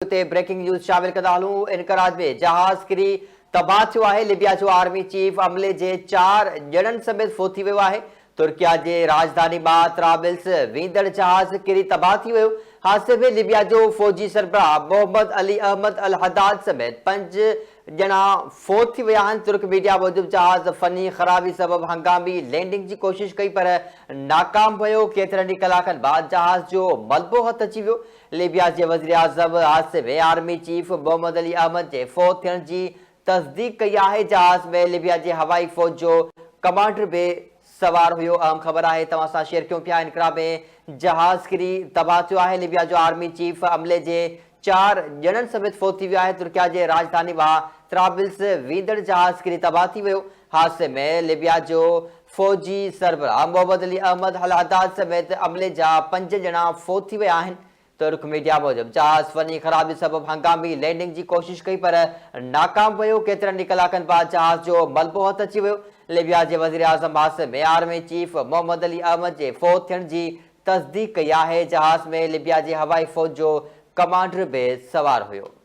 تي breaking news شامل ڪندا هلون، انقراض ۾ جهاز ڪري تباهه ٿيو آهي، ليبيا جو آرمي چيف عملي جي چار ڄڻن سميت فوت ٿي ويو آهي، ترڪيا جي راڄڌاني مان طرابلس ويندڙ جهاز ڪري تباهه ٿي ويو، حادثي ۾ ليبيا جو فوجي سربراهه محمد علي احمد الحداد سميت پنج ڄڻا فوت ٿي ويا آهن، ترڪ ميڊيا موجب جهاز فني خرابي سبب هنگامي لينڊنگ جي ڪوشش ڪئي پر ناڪام ويو، ڪيترن ئي ڪلاڪن بعد جهاز جو ملبو هٿ اچي ويو، ليبيا جي وزيراعظم حادثي ۾ آرمي چيف محمد علي احمد جي فوت ٿيڻ جي تصديق ڪئي آهي، جهاز ۾ ليبيا جي هوائي فوج جو ڪمانڊر به سوار هيو، اهم خبر آهي توهان سان شيئر ڪيون پيا انقرا ۾ جهاز ڪري تباهه ٿيو آهي، ليبيا جو آرمي چيف عملي جي چار ڄڻن سميت فوت ٿي ويو آهي، ترڪيا جي راڄڌاني مان طرابلس ويندڙ جهاز ڪري تباهه ٿي ويو، حادثي ۾ ليبيا جو فوجي سربراهه محمد علي احمد الحداد سميت عملي جا پنج ڄڻا فوت ٿي ويا آهن. ترڪ ميڊيا موجب جهاز فني خرابي سبب هنگامي لينڊنگ جي ڪوشش ڪئي پر ناڪام ويو، ڪيترن ئي ڪلاڪن بعد جهاز جو ملبو هٿ اچي ويو. ليبيا جي وزيراعظم حادثي ۾ آرمي چيف محمد علي احمد جي فوت ٿيڻ جي تصديق ڪئي آهي، جهاز ۾ ليبيا جي هوائي فوج جو ڪمانڊر به سوار هيو.